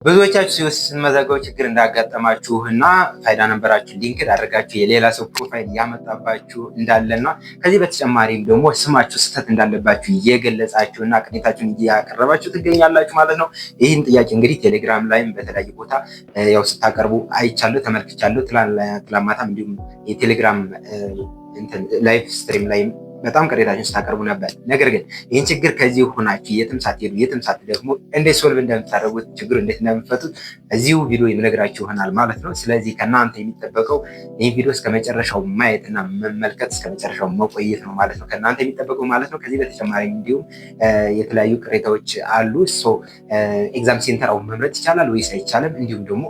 ብዙዎቻችሁ COC ስትመዘገቡ ችግር እንዳጋጠማችሁ እና ፋይዳ number ኣችሁ link አድርጋችሁ የሌላ ሰው profile እያመጣባችሁ እንዳለና ከዚህ በተጨማሪም ደግሞ ስማችሁ ስህተት እንዳለባችሁ እየገለጻችሁ እና ቅሬታችሁን እያቀረባችሁ ትገኛላችሁ ማለት ነው። ይህን ጥያቄ እንግዲህ ቴሌግራም ላይም በተለያዩ ቦታ ያው ስታቀርቡ አይቻለሁ፣ ተመልክቻለሁ። ትላንት ማታም እንዲሁም የቴሌግራም live stream ላይም በጣም ቅሬታችሁን ስታቀርቡ ነበር። ነገር ግን ይህን ችግር ከዚህ ሆናችሁ የትም ሳትሄዱ የትም ሳትደክሙ እንዴት solve እንደምታደርጉት፣ ችግሩ እንዴት እንደምትፈቱት እዚሁ ቪዲዮ የምነግራችሁ ይሆናል ማለት ነው። ስለዚህ ከእናንተ የሚጠበቀው ይህን ቪዲዮ እስከ መጨረሻው ማየት እና መመልከት፣ እስከ መጨረሻው መቆየት ነው ማለት ነው ከእናንተ የሚጠበቀው ማለት ነው። ከዚህ በተጨማሪ እንዲሁም የተለያዩ ቅሬታዎች አሉ። Exam center አሁን መምረጥ ይቻላል ወይስ አይቻልም? እንዲሁም ደግሞ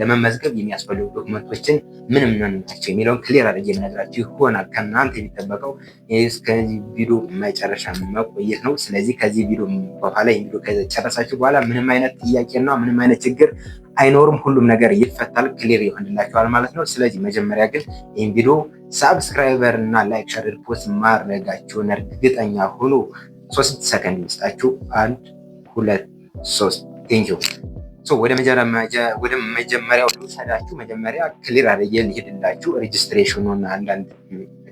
ለመመዝገብ የሚያስፈልጉ document ኦችን ምን ምን ናቸው የሚለውን clear አድርጌ የምነግራችሁ ይሆናል። ከእናንተ የሚጠበቀው እስከዚህ ቪዲዮ መጨረሻ መቆየት ነው። ስለዚህ ከዚህ ቪዲዮ በኋላ፣ ይህ ቪዲዮ ከጨረሳችሁ በኋላ ምንም አይነት ጥያቄና ምንም አይነት ችግር አይኖርም። ሁሉም ነገር ይፈታል፣ clear ይሆንላችኋል ማለት ነው። ስለዚህ መጀመሪያ ግን ይህን ቪዲዮ subscribe እና like፣ share፣ post ማድረጋችሁን እርግጠኛ ሁኑ። 3 ሰከንድ ይስጣችሁ። አንድ፣ ሁለት፣ ሶስት። Thank you። ወደ መጀመሪያው ልውሰዳችሁ። መጀመሪያ clear አድርጌ ልሂድላችሁ። Registration ኑን አንዳንድ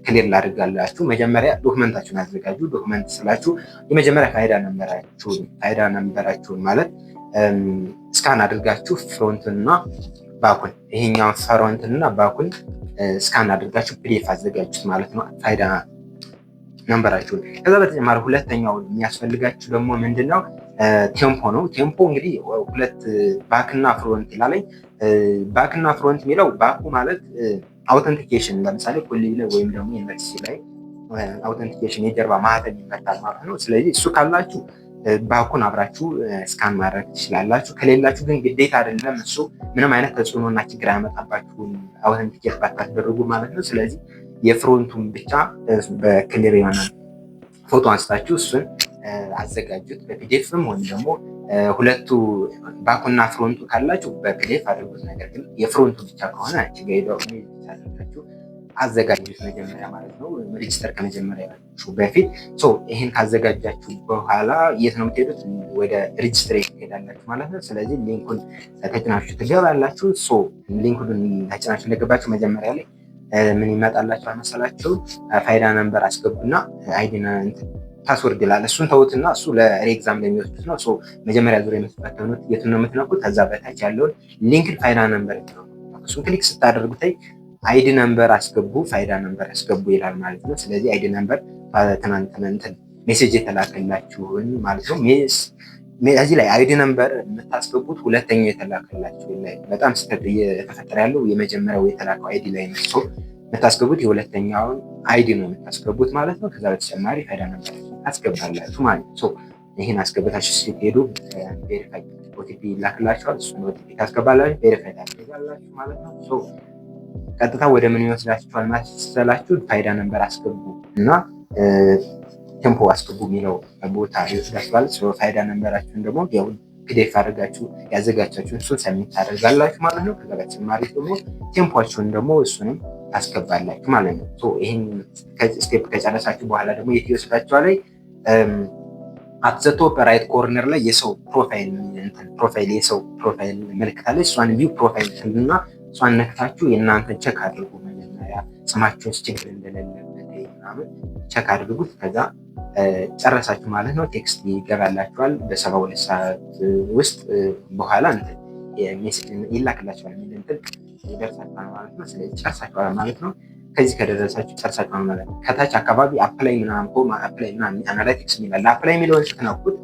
clear ላድርጋላችሁ። መጀመሪያ document ኣችሁን አዘጋጁ። Document ስላችሁ የመጀመሪያ ፋይዳ number ኣችሁን፣ ፋይዳ number ኣችሁን ማለት scan አድርጋችሁ front ና back ኡን፣ ይሄኛውን front ና back ኡን scan አድርጋችሁ PDF አዘጋጁት ማለት ነው ፋይዳ number ኣችሁን። ከዛ በተጨማሪ ሁለተኛው የሚያስፈልጋችሁ ደግሞ ምንድን ነው? Tempo ነው። Tempo እንግዲህ ሁለት back ና front ይላል። Back ና front የሚለው back ኡ ማለት authentication፣ ለምሳሌ ኮሌጅ ላይ ወይም ደግሞ ዩኒቨርሲቲ ላይ authentication የጀርባ ማህተም ይመታል ማለት ነው። ስለዚህ እሱ ካላችሁ back ኡን አብራችሁ scan ማድረግ ትችላላችሁ። ከሌላችሁ ግን ግዴታ አይደለም፣ እሱ ምንም አይነት ተጽዕኖና ችግር አያመጣባችሁም authenticate ባታስደርጉ ማለት ነው። ስለዚህ የ front ኡን ብቻ በ clear የሆነ ፎቶ አንስታችሁ እሱን አዘጋጁት። በ PDF ም ወይም ደግሞ ሁለቱ back ኡና front ኡ ካላችሁ በ PDF አድርጉት። ነገር ግን የ front ኡ ብቻ ከሆነ ችግር የለውም፣ አድርጋችሁ አዘጋጁት መጀመሪያ ማለት ነው። Register ከመጀመሪያችሁ በፊት ይህን ካዘጋጃችሁ በኋላ የት ነው የምትሄዱት? ወደ registration ትሄዳላችሁ ማለት ነው። ስለዚህ link ኡን ተጭናችሁ ትገባላችሁ። Link ኡን ተጭናችሁ እንደገባችሁ መጀመሪያ ላይ ምን ይመጣላችኋል መሰላችሁ? ፋይዳ number አስገቡና ID password ይላል። እሱን ተውትና እሱ ለ re-exam ለሚወስዱት ነው። መጀመሪያ ዙር የምትፈተኑት የቱን ነው የምትነኩት? ከዛ በታች ያለውን linked ፋይዳ number ነው። እሱን click ስታደርጉት ID number አስገቡ፣ ፋይዳ number አስገቡ ይላል ማለት ነው። ስለዚህ ID number ትናንትና እንትን message የተላከላችሁን ማለት ነው። እዚህ ላይ ID number የምታስገቡት ሁለተኛው የተላከላችሁ ላይ፣ በጣም ስህተት እየተፈጠረ ያለው የመጀመሪያው የተላከው ID ላይ ነው። የምታስገቡት የሁለተኛውን ID ነው የምታስገቡት ማለት ነው። ከዛ በተጨማሪ ፋይዳ number ታስገባላችሁ ማለት ነው። ይህን አስገብታችሁ ስትሄዱ verify OTP ይላክላችኋል። እሱን OTP ታስገባላችሁ፣ verify ታስገባላችሁ ማለት ነው። ቀጥታ ወደ ምን ይወስዳችኋል መሰላችሁ? ፋይዳ number አስገቡ እና tempo አስገቡ የሚለው ቦታ ይወስዳችኋል። ፋይዳ number ኣችሁን ደግሞ ያው PDF አድርጋችሁ ያዘጋጃችሁን እሱን submit ታደርጋላችሁ ማለት ነው። ከዛ በተጨማሪ ደግሞ tempo ኣችሁን ደግሞ እሱንም ታስገባላችሁ ማለት ነው። ይህን step ከጨረሳችሁ በኋላ ደግሞ የት ይወስዳችኋል? At the top right corner ላይ የሰው profile የሰው profile ምልክት አለች። እሷን view profile እና እሷን ነክታችሁ የእናንተን check አድርጉ። መጀመሪያ ስማችሁን ችግር እንደሌለበት ምናምን check አድርጉት። ከዛ ጨረሳችሁ ማለት ነው። Text ይገባላችኋል በ72 ሰዓት ውስጥ በኋላ እንትን ይላክላችኋል፣ የሚል እንትን ይደርሳችኋል ማለት ነው። ስለዚህ ጨርሳችኋል ማለት ነው። ከዚህ ከደረሳችሁ ጨርሳችኋል ማለት ነው። ከታች አካባቢ apply ምናምን፣ apply ምናምን፣ analytics የሚላል apply የሚለውን ስትነኩት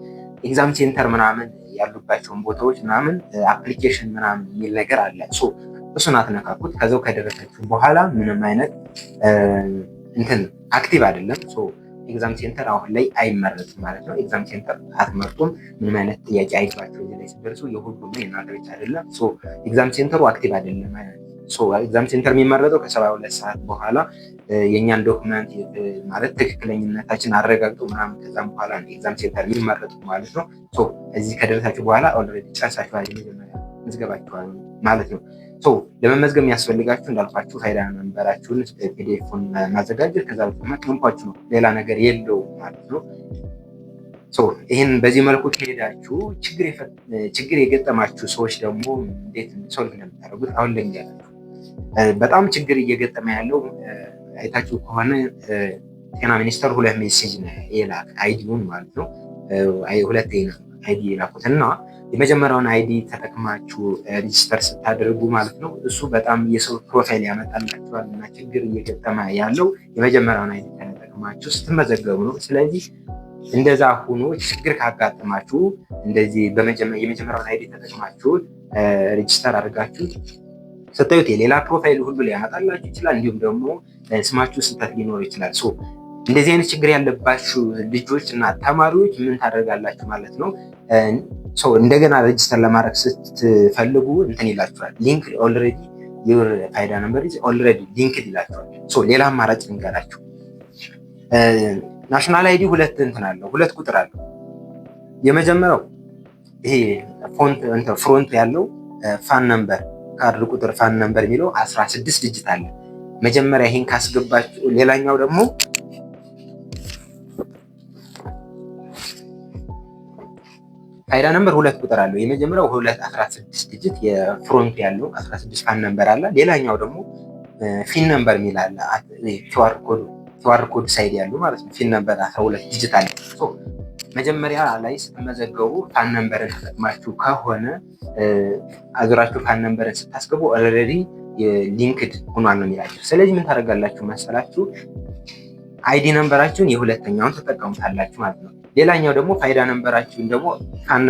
exam center ምናምን ያሉባቸውን ቦታዎች ምናምን application ምናምን የሚል ነገር አለ። እሱን አትነካኩት። ከዛው ከደረሳችሁ በኋላ ምንም አይነት እንትን active አይደለም። Exam center አሁን ላይ አይመረጥም ማለት ነው። Exam center አትመርጡም። ምንም አይነት ጥያቄ አይዟቸው እዚህ ላይ ስትደርሱ፣ የሁሉም የእናንተ ብቻ አይደለም። Exam center ኡ active አይደለም። Exam center የሚመረጠው ከ72 ሰዓት በኋላ የእኛን document ማለት ትክክለኝነታችን አረጋግጦ ምናምን ከዛም በኋላ exam center የሚመረጡ ማለት ነው። እዚህ ከደረሳችሁ በኋላ already ጨርሳችኋል፣ የመጀመሪያ ምዝገባችኋል ማለት ነው። ለመመዝገብ የሚያስፈልጋችሁ እንዳልኳችሁ ፋይዳ number ኣችሁን PDF ኡን ማዘጋጀት፣ ከዛ በተጨማሪ tempo ኣችሁ ነው። ሌላ ነገር የለውም ማለት ነው። ይህን በዚህ መልኩ ከሄዳችሁ ችግር የገጠማችሁ ሰዎች ደግሞ እንዴት solve እንደምታደርጉት አሁን ልንገራችሁ። በጣም ችግር እየገጠመ ያለው አይታችሁ ከሆነ ጤና ሚኒስቴር ሁለት message የላክ ID ውን ማለት ነው። ሁለት ID የላኩት እና የመጀመሪያውን ID ተጠቅማችሁ register ስታደርጉ ማለት ነው እሱ በጣም የሰው profile ያመጣላችኋል እና ችግር እየገጠመ ያለው የመጀመሪያውን ID ተጠቅማችሁ ስትመዘገቡ ነው። ስለዚህ እንደዛ ሆኖ ችግር ካጋጠማችሁ እንደዚህ የመጀመሪያውን ID ተጠቅማችሁ register አድርጋችሁ ስታዩት የሌላ profile ሁሉ ሊያመጣላችሁ ይችላል። እንዲሁም ደግሞ ስማችሁ ስህተት ሊኖር ይችላል። So እንደዚህ አይነት ችግር ያለባችሁ ልጆች እና ተማሪዎች ምን ታደርጋላችሁ ማለት ነው? እንደገና register ለማድረግ ስትፈልጉ እንትን ይላችኋል። Link already your ፋይዳ number already linked ይላችኋል። ሌላ አማራጭ ልንገራችሁ። National ID ሁለት እንትን አለው፣ ሁለት ቁጥር አለው። የመጀመሪያው ይሄ front ኡ ያለው FAN number፣ ካርድ ቁጥር FAN number የሚለው 16 digit አለ። መጀመሪያ ይሄን ካስገባችሁ፣ ሌላኛው ደግሞ ፋይዳ number ሁለት ቁጥር አለው። የመጀመሪያው 2 16 digit የ front ኡ ያለው 16 FAN number አለ። ሌላኛው ደግሞ FIN number የሚል አለ። QR code side ያለው ማለት ነው። FIN number 12 digit አለ። መጀመሪያ ላይ ስትመዘገቡ FAN number ን ተጠቅማችሁ ከሆነ አዙራችሁ FAN number ን ስታስገቡ already linked ሆኗል ነው የሚላችሁ። ስለዚህ ምን ታደርጋላችሁ መሰላችሁ? ID number ኣችሁን የሁለተኛውን ተጠቀሙታላችሁ ማለት ነው። ሌላኛው ደግሞ ፋይዳ number ኣችሁን ደግሞ FAN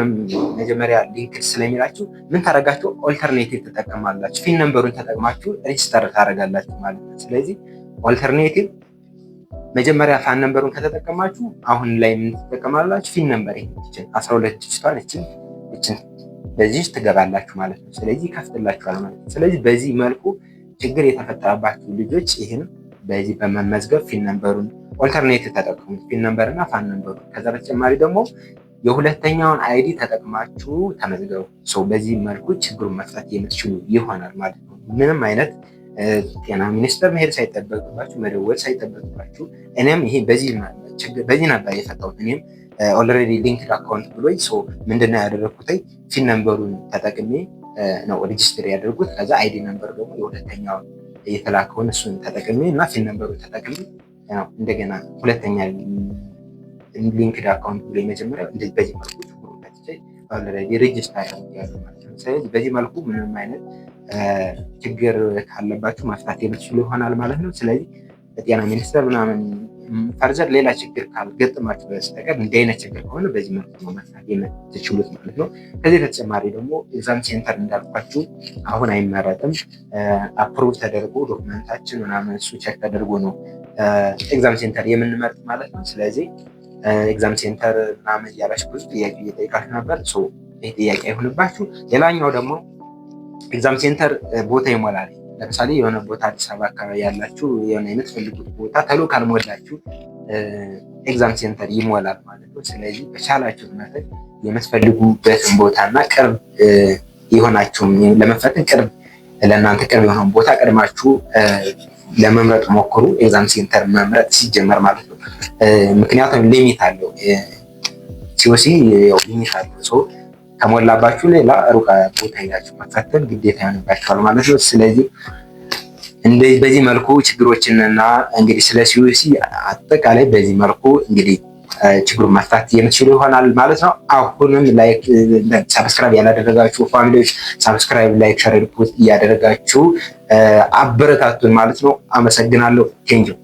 መጀመሪያ linked ስለሚላችሁ ምን ታደርጋችሁ? Alternative ትጠቀማላችሁ። FIN number ኡን ተጠቅማችሁ register ታደርጋላችሁ ማለት ነው። ስለዚህ alternative መጀመሪያ FAN number ኡን ከተጠቀማችሁ አሁን ላይ ምን ትጠቀማላችሁ? FIN number ይችን 12 digit ቷን ይችን በዚህ ትገባላችሁ ማለት ነው። ስለዚህ ይከፍትላችኋል ማለት ነው። ስለዚህ በዚህ መልኩ ችግር የተፈጠረባችሁ ልጆች ይህን በዚህ በመመዝገብ FIN number ኡን alternative ተጠቀሙ። FIN number እና FAN number ኡ። ከዛ በተጨማሪ ደግሞ የሁለተኛውን ID ተጠቅማችሁ ተመዝገቡ። So በዚህ መልኩ ችግሩን መፍታት የምትችሉ ይሆናል ማለት ነው። ምንም አይነት ጤና ሚኒስቴር መሄድ ሳይጠበቅባችሁ፣ መደወል ሳይጠበቅባችሁ። እኔም ይሄ በዚህ ነበር የፈታሁት። እኔም already linked account ብሎኝ ምንድነው ያደረግኩት? FIN number ኡን ተጠቅሜ ነው register ያደረግኩት። ከዛ ID number ደግሞ የሁለተኛውን የተላከውን እሱን ተጠቅሜ እና FIN number ኡን ተጠቅሜ ነው እንደገና ሁለተኛ linked account ብሎ የመጀመሪያ በዚህ መልኩ ችግሩን ፈትቼ already register አድርጌያለሁ ማለት ነው። ስለዚህ በዚህ መልኩ ምንም አይነት ችግር ካለባችሁ መፍታት የምትችሉ ይሆናል ማለት ነው። ስለዚህ በጤና ሚኒስቴር ምናምን further ሌላ ችግር ካልገጠማችሁ በስተቀር እንዲህ አይነት ችግር ከሆነ በዚህ መልኩ ነው መፍታት የምትችሉት ማለት ነው። ከዚህ በተጨማሪ ደግሞ exam center እንዳልኳችሁ አሁን አይመረጥም። Approve ተደርጎ document ኣችን ምናምን እሱ check ተደርጎ ነው exam center የምንመርጥ ማለት ነው። ስለዚህ exam center ምናምን እያላችሁ ብዙ ጥያቄ እየጠየቃችሁ ነበር። ይህ ጥያቄ አይሆንባችሁ። ሌላኛው ደግሞ exam center ቦታ ይሞላል። ለምሳሌ የሆነ ቦታ አዲስ አበባ አካባቢ ያላችሁ የሆነ የምትፈልጉት ቦታ ተሎ ካልሞላችሁ exam center ይሞላል ማለት ነው። ስለዚህ በቻላችሁት መጠን የምትፈልጉበትን ቦታ እና ቅርብ የሆናችሁም ለመፈተን ቅርብ ለእናንተ ቅርብ የሆነውን ቦታ ቀድማችሁ ለመምረጥ ሞክሩ። Exam center መምረጥ ሲጀመር ማለት ነው። ምክንያቱም limit አለው፣ COC limit አለው። ከሞላባችሁ ሌላ ሩቅ ቦታ ሄዳችሁ መፈተን ግዴታ ይሆንባችኋል ማለት ነው። ስለዚህ በዚህ መልኩ ችግሮችንና እንግዲህ ስለ COC አጠቃላይ በዚህ መልኩ እንግዲህ ችግሩን መፍታት የምትችሉ ይሆናል ማለት ነው። አሁንም like subscribe ያላደረጋችሁ family ዎች subscribe፣ like፣ share፣ post እያደረጋችሁ አበረታቱን ማለት ነው። አመሰግናለሁ። Thank you.